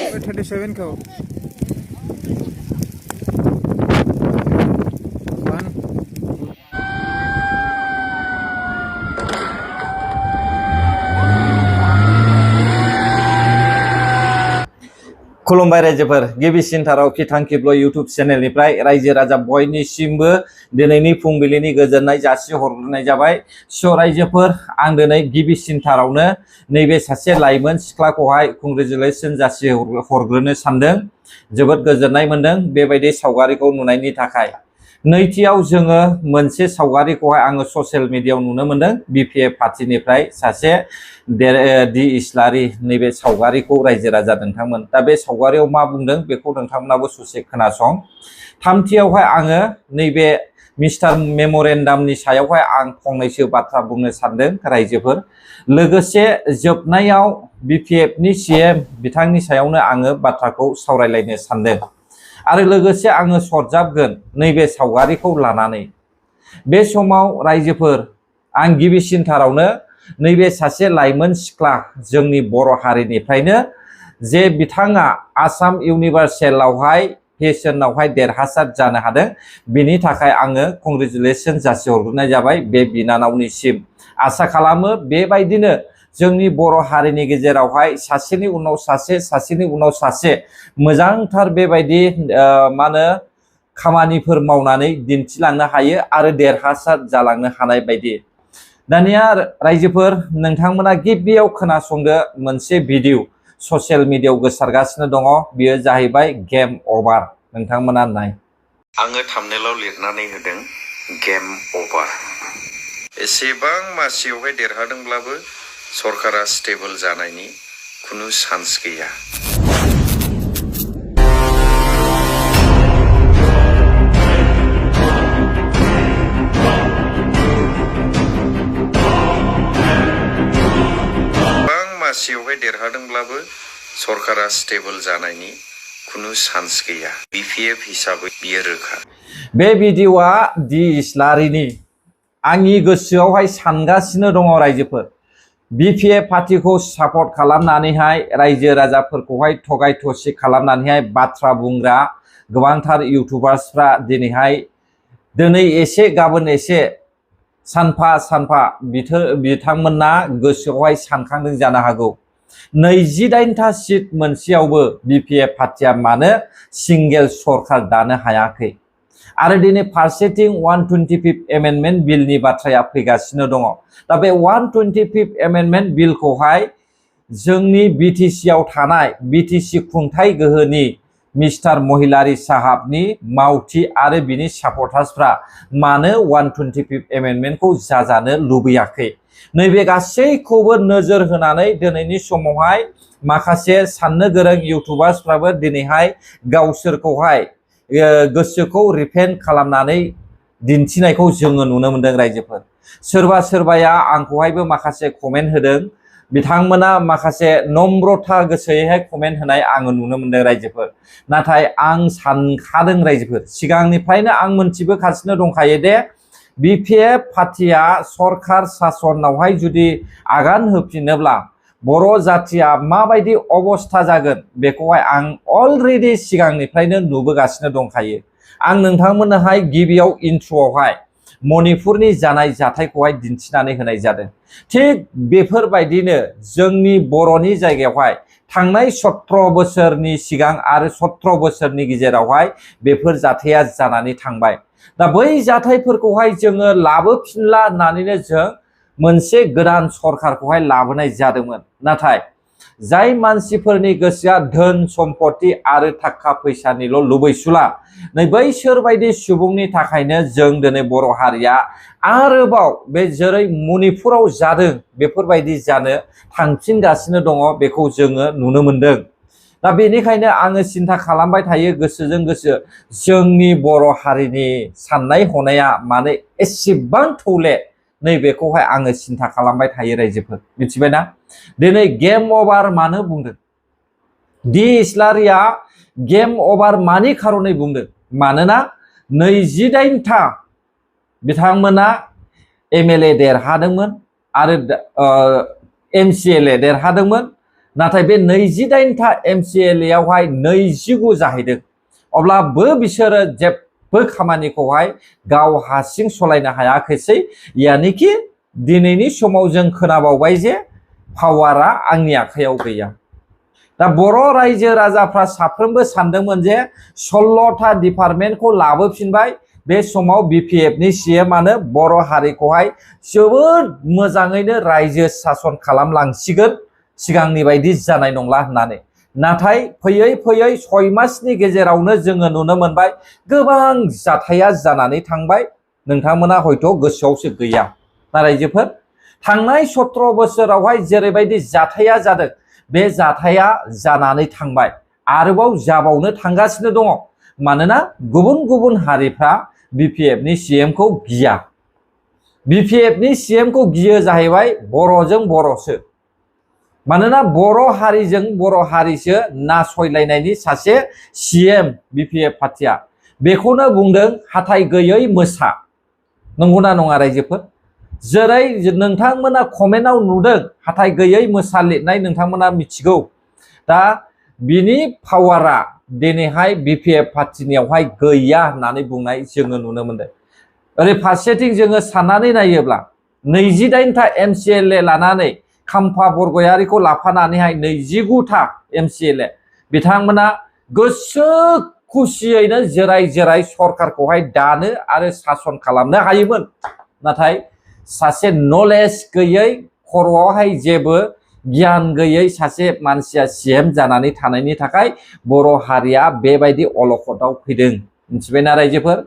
37 खौ 1 खुलुमबाय रायजोफोर गिबिसिनथाराव थांखिब्ल इउट्यूब चेनेलनिफ्राय रायजो राजा बयनिसिमबो दिनैनि फुंबिलिनि गोजोननाय जासि हरग्रोनाय जाबाय। स' रायजोफोर आं दिनै गिबिसिनथारावनो नैबे सासे लाइमोन सिख्लाखौहाय कंग्रेचुलेसन जासि हरग्रोनो सानदों। जोबोद गोजोननाय मोनदों बेबायदि सावगारिखौ नुनायनि थाखाय। नैथियाव जोङो मोनसे सावगारिखौहाय आङो ससियेल मिडियायाव नुनो मोनदों बिपिएफ पार्टीनिफ्राय सासे दि इस्लारि नैबे सावगारिखौ रायजो राजा नोंथांमोन दा बे सावगारियाव मा बुंदों बेखौ नोंथांमोनाबो ससे खोनासं। थामथियावहाय आङो नैबे मिस्टार मेम'रेन्डामनि सायावहाय आं फंनैसो बाथ्रा बुंनो सानदों रायजोफोर। लोगोसे जोबनायाव बिपिएफनि सीएम बिथांनि सायावनो आङो बाथ्राखौ सावरायलायनो सानदों आरो लोगोसे आङो सरजाबगोन नैबे सावगारिखौ लानानै। बे समाव रायजोफोर आं गिबिसिनथारावनो नैबे सासे लाइमोन सिख्ला जोंनि बर' हारिनिफ्रायनो जे बिथाङा आसाम इउनिभार्सेलावहाय फेशनावहाय देरहासार जानो हादों बेनि थाखाय आङो कंग्रेचुलेसन जासिहरग्रोनाय जाबाय बे बिनानावनिसिम। आसा खालामो बेबायदिनो जोंनि बर' हारिनि गेजेरावहाय सासेनि उनाव सासे मोजांथार बेबायदि मा होनो खामानिफोर मावनानै दिन्थिलांनो हायो आरो देरहासार जालांनो हानाय बायदि। दानिया रायजोफोर नोंथांमोना गिबियाव खोनासंदो मोनसे भिडिअ ससियेल मिडियायाव गोसारगासिनो दङ बेयो जाहैबाय गेम अभार। नोंथांमोना नाय। आङो थाम्बनेलाव लिरनानै होदों गेम अभार। एसेबां मासियावहाय देरहादोंब्लाबो सरकारा स्टेबल जानायनि खुनु चान्स गैया। मासियावहाय देरहादोंब्लाबो सरकारा स्टेबल जानायनि खुनु चान्स गैया। बिपिएफ हिसाबै बियो रोखा। बे भिडिअआ दि इस्लारिनि आंनि गोसोआवहाय सानगासिनो दङ रायजोफोर। बिपिएफ पार्टीखौ सापर्ट खालामनानैहाय रायजो राजाफोरखौहाय थगाय थसि खालामनानैहाय बाथ्रा बुंग्रा गोबांथार इउटुबार्सफ्रा दिनै एसे गाबोन एसे सानफा सानफा बिथांमोना गोसोआवहाय सानखांदों जानो हागौ 28टा सिट मोनसेयावबो बिपिएफ पार्टीया मानो सिंगेल सरकार दानो हायाखै आरो दिनै फारसेथिं 125 एमेन्डमेन्ट बिलनि बाथ्राया फैगासिनो दङ। दा बे 125 एमेन्डमेन्ट बिलखौहाय जोंनि बिटिसिआव थानाय बिटिसि खुंथाय गोहोनि मिस्टार महिलारी साहाबनि मावथि आरो बिनि सापर्टार्सफ्रा मानो 125 एमेन्डमेन्टखौ जाजानो लुबैयाखै नैबे गासैखौबो नोजोर होनानै दिनैनि समावहाय माखासे साननो गोरों इउटुबार्सफ्राबो दिनैहाय गावसोरखौहाय गोसोखौ रिपेन्ट खालामनानै दिन्थिनायखौ जोङो नुनो मोनदों रायजोफोर। सोरबाया आंखौहायबो माखासे कमेन्ट होदों बिथांमोना माखासे नम्रता गोसोयैहाय कमेन्ट होनाय आङो नुनो मोनदों रायजोफोर। नाथाय आं सानखादों रायजोफोर सिगांनिफ्रायनो आं मोनथिबोगासिनो दंखायो दे बिपिएफ पार्टीया सरकार सासनावहाय जुदि आगान होफिनोब्ला बर' जाथिया माबायदि अबस्था जागोन बेखौहाय आं अलरेडि सिगांनिफ्रायनो नुबोगासिनो दंखायो। आं नोंथांमोननोहाय गिबियाव इन्ट्र'आवहाय मणिपुरनि जानाय जाथायखौहाय दिन्थिनानै होनाय जादों। थिग बेफोरबायदिनो जोंनि बर'नि जायगायावहाय थांनाय 17 बोसोरनि सिगां आरो 17 बोसोरनि गेजेरावहाय बेफोर जाथाया जानानै थांबाय। दा बै जाथायफोरखौहाय जोङो लाबोफिनला होननानैनो जों मोनसे गोदान सरकारखौहाय लाबोनाय जादोंमोन। नाथाय जाय मानसिफोरनि गोसोआ धोन सम्पत्ति आरो थाखा फैसानिल' लुबैसुला नै बैसोरबायदि सुबुंनि थाखायनो जों दिनै बर' हारिया आरोबाव बे जेरै मणिपुराव जादों बेफोरबायदि जानो थांफिनगासिनो दङ बेखौ जोङो नुनो मोनदों। दा बेनिखायनो आङो सिन्था खालामबाय थायो गोसोजों गोसो जोंनि बर' हारिनि साननाय हनाया मानो एसेबां थौले नैबेखौहाय आङो सिन्था खालामबाय थायो रायजोफोर। मिथिबायना दिनै गेम अभार मानो बुंदों दि इस्लारिया गेम अभार मानि खारनै बुंदों मानोना 28टा बिथांमोना एमएलए देरहादोंमोन आरो एमसिएलए देरहादोंमोन नाथाय बे 28था MCLA आवहाय 29 जाहैदों। अब्लाबो बिसोरो जेबो खामानिखौहाय गाव हारसिं सलायनो हायाखैसै। यानिखि दिनैनि समाव जों खोनाबावबाय जे पावारा आंनि आखायाव गैया। दा बर' रायजो राजाफ्रा साफ्रोमबो सानदोंमोन जे 16था डिपार्टमेन्टखौ लाबोफिनबाय। बे समाव BPFनि CMआनो बर' हारिखौहाय जोबोद मोजाङैनो रायजो सासन खालामलांसिगोन, सिगांनि बायदि जानाय नंला होननानै। नाथाय फैयै फैयै 6 मासनि गेजेरावनो जोङो नुनो मोनबाय गोबां जाथाया जानानै थांबाय। नोंथांमोना हयथ' गोसोआवसो गैया। ना रायजोफोर, थांनाय 17 बोसोरावहाय जेरैबायदि जाथाया जादों, बे जाथाया जानानै थांबाय, आरोबाव जाबावनो थांगासिनो दङ। मानोना गुबुन गुबुन हारिफ्रा BPFनि CMखौ गिया। BPFनि CMखौ गियो जाहैबाय बर'जों बर'सो। मानोना बर' हारिजों बर' हारिसो नासयलायनायनि सासे CM BPF पार्टिया। बेखौनो बुंदों हाथाय गैयै मोसा। नंगौना नङा रायजोफोर? जेरै नोंथांमोना कमेन्टआव नुदों हाथाय गैयै मोसा लिरनाय, नोंथांमोना मिथिगौ। दा बिनि पावारा दिनैहाय BPF पार्टिनियावहाय गैया होननानै बुंनाय जोङो नुनो मोनदों। ओरै फारसेथिं जोङो साननानै नायोब्ला 28था MCLA लानानै खाम्फा बरगयारिखौ लाफानानैहाय 29था MCLA बिथांमोना गोसो खुसियैनो जेराय जेराय सरकारखौहाय दानो आरो सासन खालामनो हायोमोन। नाथाय सासे नलेज गैयै, खर'आवहाय जेबो गियान गैयै सासे मानसिया CM जानानै थानायनि थाखाय बर' हारिया बेबायदि अलखदाव फैदों। मिथिबायना रायजोफोर?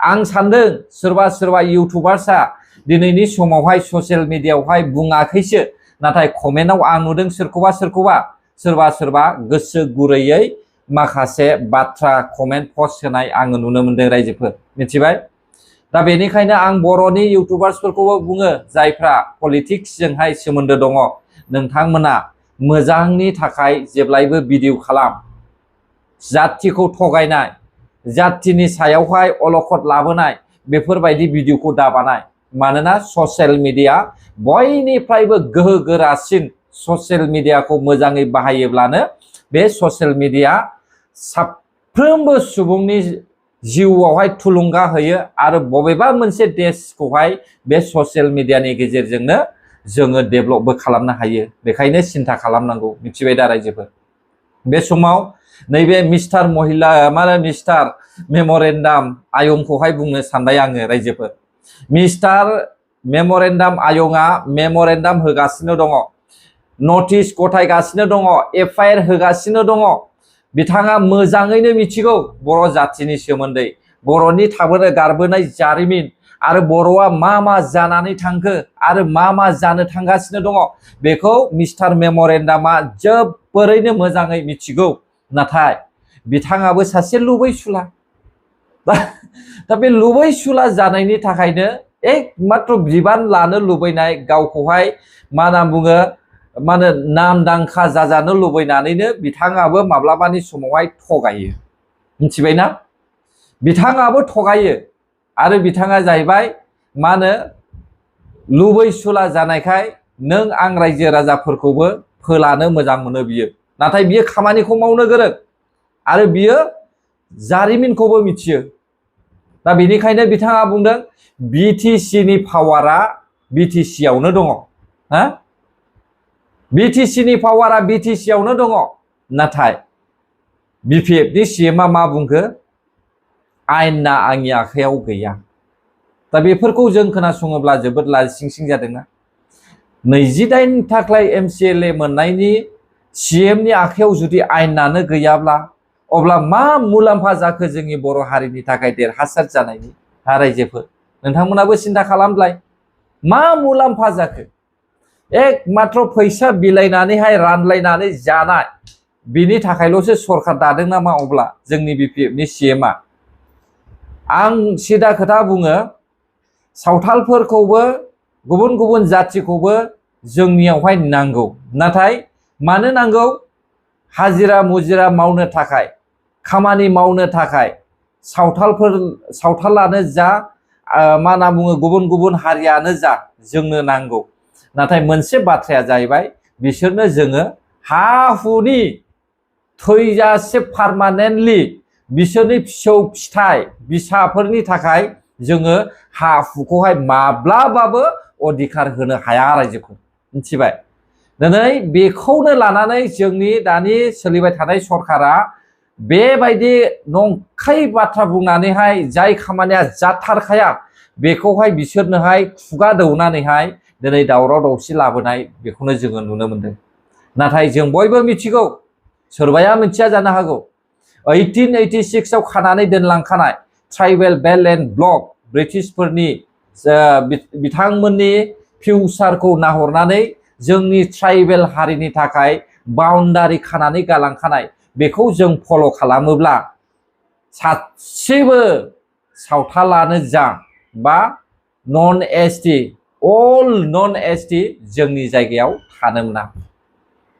आं सानदों सोरबा सोरबा इउटुबार्सआ दिनैनि समावहाय ससियेल मिडियायावहाय बुङाखैसो, नाथाय कमेन्टआव आं नुदों सोरखौबा सोरबा सोरबा गोसो गुरैयै माखासे बाथ्रा कमेन्ट पस्ट होनाय आङो नुनो मोनदों रायजोफोर। मिथिबाय? दा बेनिखायनो आं बर'नि इउटुबार्सफोरखौबो बुङो, जायफ्रा पलिटिक्सजोंहाय सोमोन्दो दङ, नोंथांमोना मोजांनि थाखाय जेब्लायबो भिडिअ खालाम। जाथिखौ थगायनाय, जाथिनि सायावहाय अलखद लाबोनाय, बेफोरबायदि भिडिअखौ दाबानाय। मानोना ससियेल मिडिया बयनिफ्रायबो गोहो गोरासिन। ससियेल मिडियाखौ मोजाङै बाहायोब्लानो बे ससियेल मिडिया साफ्रोमबो सुबुंनि जिउआवहाय थुलुंगा होयो आरो बबेबा मोनसे देशखौहाय बे ससियेल मिडियानि गेजेरजोंनो जोङो डेभेलपबो खालामनो हायो। बेखायनो सिन्था खालामनांगौ। मिथिबाय दा रायजोफोर? बे समाव नैबे मिस्टार मेम'रेन्डाम आयंखौहाय बुंनो सानबाय आङो रायजोफोर। मिस्टार मेम'रेन्डाम आयंआ मेम'रेन्डाम होगासिनो दङ, नटिस गथायगासिनो दङ, FIR होगासिनो दङ। बिथाङा मोजाङैनो मिथिगौ बर' जाथिनि सोमोन्दै, बर'नि थाबोनो गारबोनाय जारिमिन आरो बर'आ मा मा जानानै थांखो आरो मा मा जानो थांगासिनो दङ, बेखौ मिस्टार मेम'रेन्डामा जोबोरैनो मोजाङै मिथिगौ। नाथाय बिथाङाबो सासे लुबैसुला। दा बे लुबैसुला जानायनि थाखायनो एकमात्र बिबान लानो लुबैनाय, गावखौहाय मा होनना बुङो, नामदांखा जाजानो लुबैनानैनो बिथाङाबो माब्लाबानि समावहाय थगायो। मिथिबायना? बिथाङाबो थगायो आरो बिथाङा जाहैबाय लुबैसुला जानायखाय नों आं रायजो राजाफोरखौबो फोलानो मोजां मोनो बियो। नाथाय बियो खामानिखौ मावनो गोरों आरो बियो जारिमिनखौबो मिथियो। दा बेनिखायनो बिथाङा बुंदों BTCनि पावारा BTCआवनो दङ। BTCनि पावारा BTCआवनो दङ। नाथाय BPFनि CMआ मा बुंखो? आयेना आंनि आखायाव गैया। दा बेफोरखौ जों खोनासङोब्ला जोबोद लाजिसिंसिं जादोंना? 28 थाख्लाय MCLA मोननायनि CMनि आखायाव जुदि आयेनानो गैयाब्ला, अब्ला मा मुलाम्फा जाखो जोंनि बर' हारिनि थाखाय देरहासार जानायनि? रायजोफोर, नोंथांमोनाबो सिन्था खालामलाय। मा मुलाम्फा जाखो? एकमात्र फैसा बिलाइनानैहाय रानलायनानै जानाय, बिनि थाखायल'सो सरकार दादों नामा अब्ला जोंनि BPFनि CMआ? आं सिदा खोथा बुङो, सावथालफोरखौबो गुबुन गुबुन जाथिखौबो जोंनियावहाय नांगौ। नाथाय मानो नांगौ? हाजिरा मुजिरा मावनो थाखाय, खामानि मावनो थाखाय सावथालानो जा मा होनना बुङो, गुबुन गुबुन हारियानो जा, जोंनो नांगौ। नाथाय मोनसे बाथ्राया जाहैबाय, बिसोरनो जोङो हा हुनि थैजासे पारमानेन्टलि बिसोरनि फिसौ फिथाइ बिसाफोरनि थाखाय जोङो हा हुखौहाय माब्लाबाबो अधिकार होनो हाया रायजोफोर मिथिबाय दिनै बेखौनो लानानै जोंनि दानि सोलिबाय थानाय सरकारा बेबायदि नंखाय बाथ्रा बुंनानैहाय जाय खामानिया जाथारखाया बेखौहाय बिसोरनोहाय खुगा दौनानैहाय दिनै दावराव दावसि लाबोनाय बेखौनो जोङो नुनो मोनदों नाथाय जों बयबो मिथिगौ सोरबाया मिथिया जानो हागौ 1886 आव खानानै दोनलांखानाय ट्राइबेल बेल्ट एन्ड ब्लक ब्रिटिशफोरनि बिथांमोननि फिउचारखौ नाहरनानै जोंनि ट्राइबेल हारिनि थाखाय बाउन्डारि खानानै गालांखानाय बेखौ जों फल' खालामोब्ला सासेबो सावथालानो जा बा नन एसटि अल नन एसटि जोंनि जायगायाव थानो मोना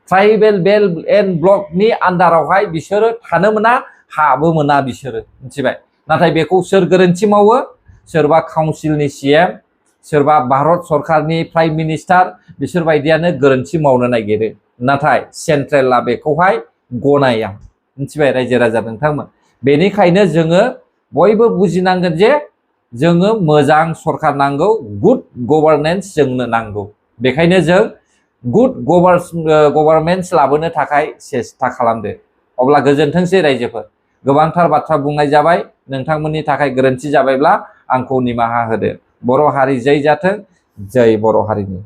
ट्राइबेल बेल्ट एन्ड ब्लकनि आन्दारावहाय बिसोरो थानो मोना हाबो मोना बिसोरो मिथिबाय नाथाय बेखौ सोर गोरोन्थि मावो सोरबा काउन्सिलनि CM सोरबा भारत सरकारनि प्राइम मिनिस्टार बिसोरबायदियानो गोरोन्थि मावनो नागिरो नाथाय सेन्ट्रेला बेखौहाय गनाया मिथिबाय रायजो राजा नोंथांमोन बेनिखायनो जोङो बयबो बुजिनांगोन जे जोङो मोजां सरकार नांगौ गुड गभर्नेन्स जोंनो नांगौ बेखायनो जों गुड गभर्नमेन्स लाबोनो थाखाय सेस्था खालामदो अब्ला गोजोनथोंसै रायजोफोर गोबांथार बाथ्रा बुंनाय जाबाय नोंथांमोननि थाखाय गोरोन्थि जाबायब्ला आंखौ निमाहा होदो बर' हारि जै जाथों जै बर' हारिनि